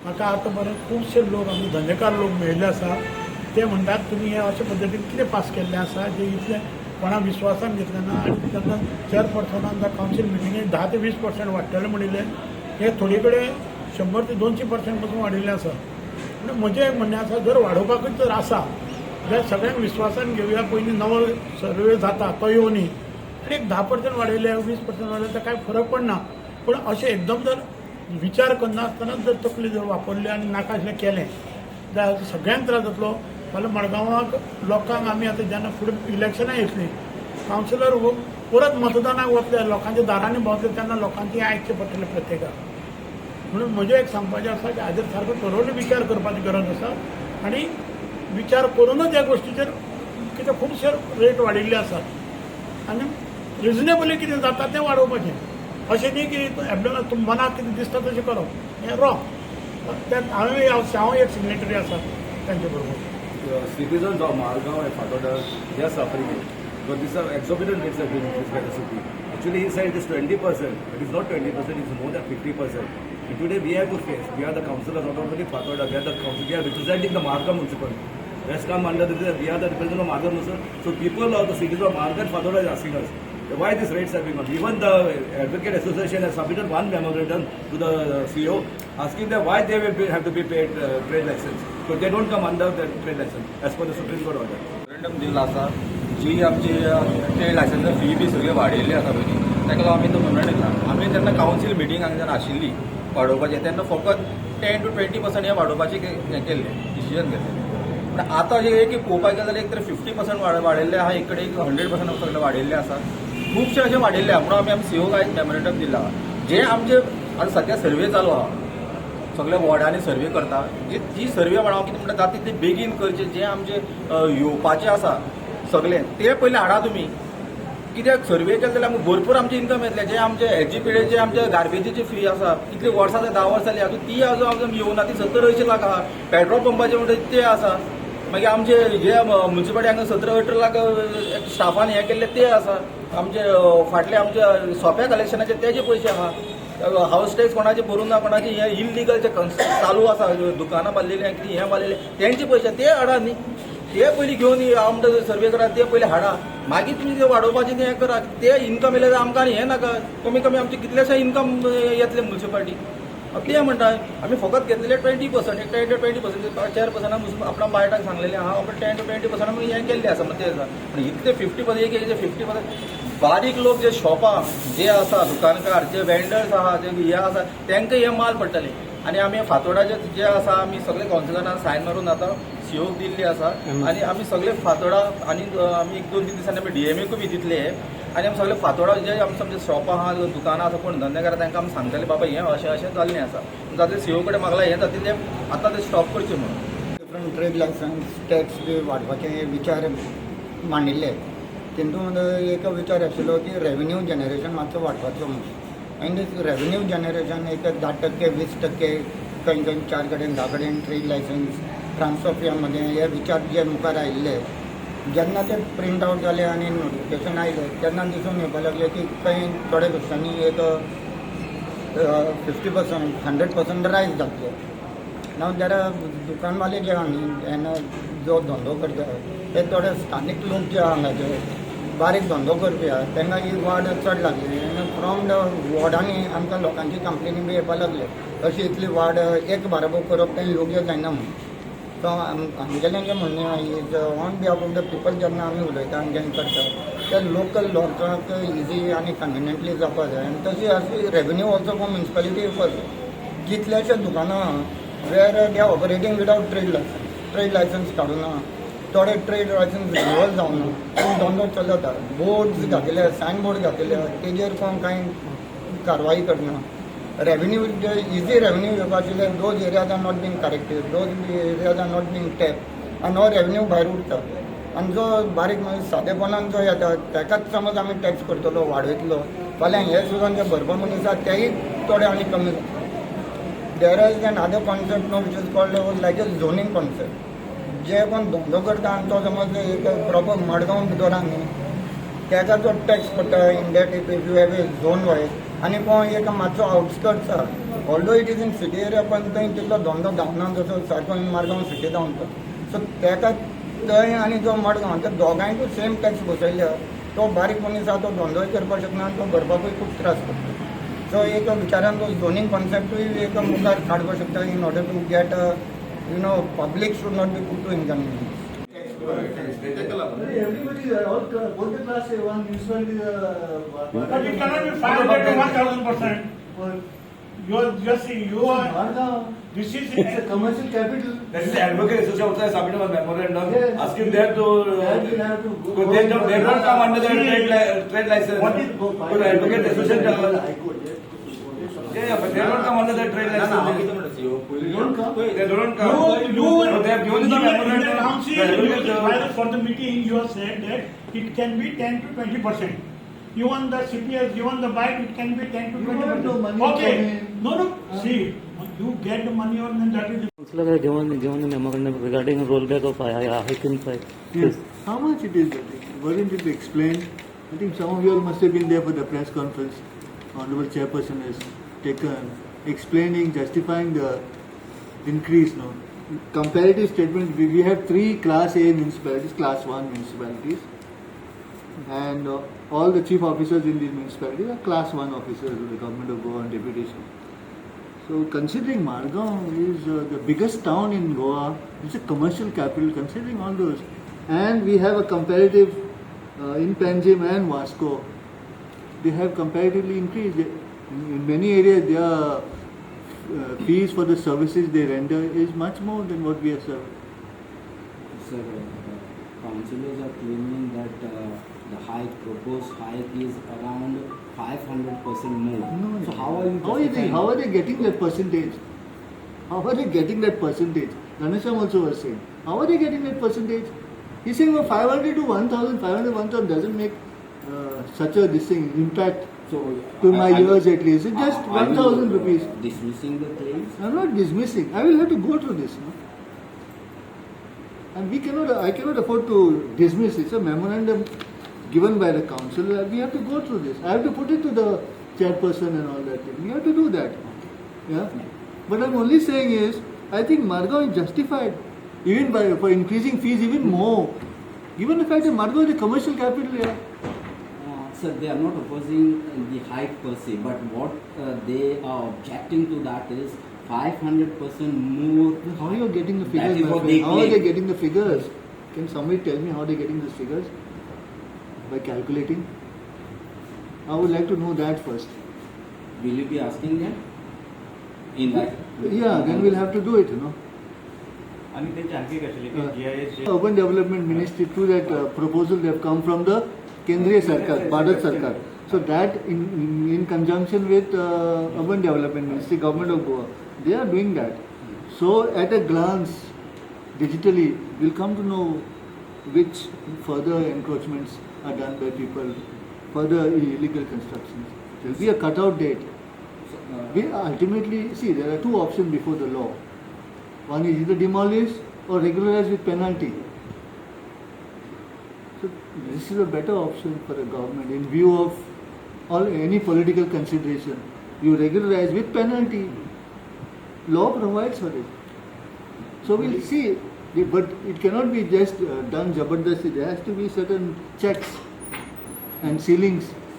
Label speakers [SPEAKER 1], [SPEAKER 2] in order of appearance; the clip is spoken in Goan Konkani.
[SPEAKER 1] म्हाका आतां पर्यंत खुबशे लोक, आमचे धंदेकार लोक मेळिल्ले आसा. ते म्हणटात, तुमी हे अशे पद्दतीन कितें पास केल्लें आसा जे इतलें कोणा विस्वासान घेतलें ना? आनी तेन्ना चेअरपर्सनान जावं कावन्सील मिटिंगेक 10 ते 20% वाडटलें म्हणिल्लें, हे थोडे कडेन 100 ते 200% पसून वाडिल्लें आसा. म्हणून म्हजें एक म्हणणें आसा, जर वाडोवपाकूच जर आसा जाल्यार सगळ्यांक विस्वासान घेवया. पयलीं नवो सर्वे जाता तो येवनी आनी एक 10% वाडयले, 20% वाडयले तर कांय फरक पडना. पूण अशें एकदम जर विचार करनासतना जर तकली जर वापरली आनी नाका आशिल्लें केलें जाल्यार सगळ्यांक त्रास जातलो. फाल्यां मडगांवाक लोकांक आमी आतां जेन्ना फुडें इलेक्शनां येतलीं, कावन्सिलर परत मतदानाक वतले, लोकांच्या दारांनी भोंवतले, तेन्ना लोकांचें आयकचें पडटलें प्रत्येकाक. म्हणून म्हजें एक सांगपाचें आसा की हाजेर सारको थरोली विचार करपाची गरज आसा आनी विचार करूनच ह्या गोश्टीचेर कितें खुबशे रेट वाडिल्ले आसात आनी रिजनेबली कितें जाता तें वाडोवपाचें. अशें न्ही की एबनॉर्मल मनाक कितें दिसता तशें करप हें रॉंग. तें हांवें हांव एक सिग्नेटरी आसा तांचे बरोबर.
[SPEAKER 2] The citizens of Margao and Fatorda, they are suffering it. But these are exorbitant rates have been increased by the city. Actually, he said it is 20%. It is not 20%, it is more than 50%. And today we have to face, we are the councillors, not only Fatorda, we are the council, we are representing the Margao municipal. Let's come under the, we are the representative of Margao municipal. So people of the cities of Margao and Fatorda is asking us why these rates have been gone. Even the Advocate Association has submitted one memorandum to the CEO asking them why they will be, have to be paid trade license. So they don't come under the trade license as per the Supreme Court order.
[SPEAKER 3] Memorandum दिल्लो आसा. जी आमची ट्रेड लायसन्सा फी बी सगळी वाडयल्ली आसा पयलीं, ताका लागून आमी तो मेमोरंडम दिला. आमी जेन्ना कावन्सील मिटींग हांगा जेन्ना आशिल्ली वाडोवपाचें, तेन्ना फकत 10 टू 20% हें वाडोवपाचें हें केल्लें, डिसिजन घेतलें. पूण आतां जें एक पळोवपाक गेलें जाल्यार एक तर 50% वाडयल्लें आहा, एक कडेन 100% सगळें वाडयल्लें आसा. खुबशें अशें वाडयल्लें आहा म्हणून आमी आमी सीओक आयज मेमोरंडम दिला. जे आमचे आतां सद्या सर्वे चालू आहा, सगळे वॉर्डांनी सर्वे करता. जी जी सर्वे म्हणा कितें म्हणटा, जाता तितले बेगीन करचे. जे आमचे येवपाचे आसा सगळे, ते पयलीं हाडा तुमी. कित्याक सर्वे केले जाल्यार आमकां भरपूर आमचे इन्कम येतले. जे आमचे एसजीपीडीचे, आमचे गार्बेजीची फी आसा, कितली वर्सां जाली, 10 वर्सां जाली, अजून ती अजून अजून येवना. ती 70-80 लाख आहा. पेट्रोल पंपाचे म्हणटा ते आसा. मागीर आमचे जे म्युन्सिपालिटी हांगा 17-18 लाख स्टाफान हें केल्ले ते आसा. आमचे फाटले आमचे सोप्या कलेक्शनाचे तेजे पयशे आहा. हावस टॅक्स कोणाचे भरूंक ना, कोणाचे हे इलिगल जे चालू आसा, दुकानां बांदलेली, कितें हें बांदलेलें, तेंचे पयशे ते हाडा न्ही. ते पयलीं घेवन हांव म्हणटा, सर्वे करा, ते पयलीं हाडा. मागीर तुमी ते वाडोवपाचें तें हें करा. ते इन्कम येयले जाल्यार आमकां आनी हें नाका. कमी कमी आमचे कितलेशे इन्कम येतले म्युन्सिपालिटी. ते म्हणटा, आमी फकत घेतलेले 20%, 10 टू 20%. चेअरपर्सनाक आपणा बायटाक सांगलेलें आहा, आपण 10 टू 20% आमी हें केल्लें आसा. ते आसा, पूण इतले 50%, एक 50%, बारीक लोक जे शॉपां जे आसा, दुकानकार जे वेंडर्स आहा, जे हे आसा, तांकां हे माल पडटले. आनी आमी फातोडाचे जे आसा, आमी सगळे कावन्सिलरान सायन मारून आतां सीओक दिल्ली आसा. आनी आमी सगळे फातोडा आनी आमी एक दोन तीन दिसांनी आमी डीएमएकूय बी दितले. आनी आमी सगळे फातोडा जे आमचे आमचे शॉपां आहा, दुकानां आसा, कोण धंदे करा, तांकां आमी सांगतले, बाबा हें अशें अशें जाल्लें आसा, जातले सीओ कडेन मागला, हें जातलें तें आतां तें स्टॉप करचें म्हणून.
[SPEAKER 4] डिफरंट ट्रेड लायसन्स टॅक्स बी वाडपाचे विचार मांडिल्ले. तितून एक विचार आशिल्लो की रेवेन्यू जनरेशन मातसो वाडपाचो म्हणून. आनी रेवेन्यू जनरेशन एक 10%, 20%, खंय खंय चार कडेन, 10 कडेन ट्रेड लायसन्स ट्रान्सफियामध्ये हे विचार जे मुखार आयिल्ले, जेन्ना ते प्रिंट आवट जाले आनी नोटिफिकेशन आयले, तेन्ना दिसून येवपाक लागलें की खंय थोड्या गोश्टांनी एक 50%, 100% रायज जातले. नाव there are दुकानवाले जे आहा न्ही, तेन्ना जो धंदो करता ते थोडे स्थानीक लोक जे आहा, हांगाचे बारीक धंदो करपी आहा, तांकां ही वाड चड लागली. आनी फ्रॉम the वॉर्डांनी आमकां लोकांची कंप्लेनी बी येवपाक लागले, अशी इतली वाड एक बाराबर करप तें योग्य जायना म्हणून. सो आमगेलें जें म्हणणें आहा is on behalf of the people. जेन्ना आमी उलयता आनी जेन्ना करता, ते लोकल लोकांक इजी आनी कन्विनियंटली जावपा जाय. आनी तशी अशी रेवेन्यू ऑल्सो फॉर म्युन्सिपालिटी येवपा जाय. कितल्याशे दुकानां where they are operating without trade licence, trade licence काडूना, थोडे ट्रेड लायसन्स रिन्युअल जावना, पूण धंदो चलत आहा. बोर्ड्स घातले, सायन बोर्ड घातले, तेजेर कोण कांय कारवाई करना. रेवेन्यू, इजी रेवेन्यू येवपा आशिल्ले, those areas are not being corrected, those areas are not being tap आनी हो रेवेन्यू भायर उरता. आनी जो बारीक म्हणजे सादेपणान जो येता, ताकाच समज आमी टॅक्स करतलो, वाडयतलो, फाल्यां हे सुद्दां जे भरपा मनीस आसा, तेय थोडे आनी कमी जाता. There is another concept no, which is called like a zoning concept. जे कोण धंदो करता आनी तो समज एक प्रॉपर मडगांव भितर आहा न्ही, तेका जो टॅक्स पडटा in that if you have a zone wise, आनी कोण एक मातसो आउटस्कर्ट्स आहा. Although it is in city area, पण थंय तितलो धंदो जावना जसो सारको मारगांव सिटी जावन तो. सो तेका थंय आनी जो मडगांव त्या दोगांयकूय सेम टॅक्स बसयल्ले आहा. तो बारीक मनीस आहा, तो धंदोय करपाक शकना आनी तो भरपाकूय खूब त्रास पडटा. सो एक विचारान तो झोनींग कॉन्सेप्टूय एक मुखार काडपाक शकता in order to get public should not be put to inconvenience.
[SPEAKER 5] Everybody, all, both the class A, one municipality.
[SPEAKER 1] But it cannot be 500 to 1000%. You are just see, you are,
[SPEAKER 5] Margao,
[SPEAKER 1] this is.
[SPEAKER 5] It's a commercial capital.
[SPEAKER 2] That is the advocate association also has submitted a memorandum
[SPEAKER 5] Yes.
[SPEAKER 2] asking them to.
[SPEAKER 5] That will have to go.
[SPEAKER 2] Because they don't come under the trade license.
[SPEAKER 1] What is-
[SPEAKER 2] Because the advocate association.
[SPEAKER 5] High Court, yes.
[SPEAKER 2] Yeah, but they don't come under the trade
[SPEAKER 3] ना ना हांव
[SPEAKER 2] license.
[SPEAKER 3] कितें म्हणटा सीओ पयलीं
[SPEAKER 5] Don't come.
[SPEAKER 2] They don't come.
[SPEAKER 1] You,
[SPEAKER 2] No, they have given
[SPEAKER 1] in
[SPEAKER 2] the
[SPEAKER 1] the, in the
[SPEAKER 2] memorandum.
[SPEAKER 1] council,
[SPEAKER 2] The
[SPEAKER 1] you
[SPEAKER 2] advocate,
[SPEAKER 1] for the meeting, you have said that it can be 10 to 20%. Even the CPS, even the bike, it can be 10 to
[SPEAKER 5] You
[SPEAKER 1] 20%.
[SPEAKER 5] want the money
[SPEAKER 1] Okay,
[SPEAKER 5] come in.
[SPEAKER 1] no, no, see, you get the money on then that is.
[SPEAKER 6] Councillor has given a memorandum regarding rollback of hike in price.
[SPEAKER 5] Yes. How much it is? Weren't it explained? I think some of you all must have been there for the press conference. Honorable Chairperson has taken, explaining, justifying the increase. No, comparative statement. We have three Class A municipalities, Class 1 municipalities, and all the chief officers in these municipalities are Class 1 officers of the government of Goa and deputation. So considering Margao is the biggest town in Goa, it's a commercial capital, considering all those. And we have a comparative, in Panjim and Vasco, they have comparatively increased. In many areas, their fees for the services they render is much more than what we are serving.
[SPEAKER 7] Sir, councillors are claiming that the hike, proposed hike is around 500% more.
[SPEAKER 5] No.
[SPEAKER 7] So how are you
[SPEAKER 5] How are they,
[SPEAKER 7] justifying?
[SPEAKER 5] how are they getting that percentage? How are they getting that percentage? Ganesham also was saying, how are they getting that percentage? He's saying, well, 500 to 1,000, 500, 1,000 doesn't make such a this thing impact
[SPEAKER 7] So,
[SPEAKER 5] to my
[SPEAKER 7] are you-
[SPEAKER 5] ears at least. It's just
[SPEAKER 7] are you,
[SPEAKER 5] 1,000 rupees.
[SPEAKER 7] Dismissing the claims?
[SPEAKER 5] I'm not dismissing. I will have to go through this. No? And we cannot, I cannot afford to dismiss. It's a memorandum given by the council. We have to go through this. I have to put it to the chairperson and all that thing. We have to do that. Yeah. But I'm only saying is, I think Margao is justified even by for increasing fees even more. Given the fact that Margao is a commercial capital, yeah.
[SPEAKER 7] Sir, they are not opposing the hike per se, but what they are objecting to that is 500% more.
[SPEAKER 5] How you are getting the
[SPEAKER 7] That
[SPEAKER 5] figures?
[SPEAKER 7] is
[SPEAKER 5] My
[SPEAKER 7] what
[SPEAKER 5] friend?
[SPEAKER 7] they
[SPEAKER 5] How are they
[SPEAKER 7] claim.
[SPEAKER 5] getting the figures? Can somebody tell me how they are getting these figures? By calculating? I would like to know that first.
[SPEAKER 7] Will you be asking them? In that?
[SPEAKER 5] Yeah, then we'll have to do it, you know.
[SPEAKER 8] आणि त्यांची आणखी एक आशिल्ली की जी I S
[SPEAKER 5] Urban Development Ministry, through that proposal, they have come from the Kendriya Sarkar, Bharat Sarkar. So that in conjunction with Urban Development Ministry, Government of Goa, they are doing that. So at a glance, digitally, we'll come to know which further encroachments are done by people, further illegal constructions. There will be a cutout date. We ultimately, see, there are two options before the law. One is either demolish or regularize with penalty. So this is a better option for the government in view of all any political consideration. You regularize with penalty. Law provides for it. So we'll see, but it cannot be just done jabardasti. There has to be certain checks and ceilings.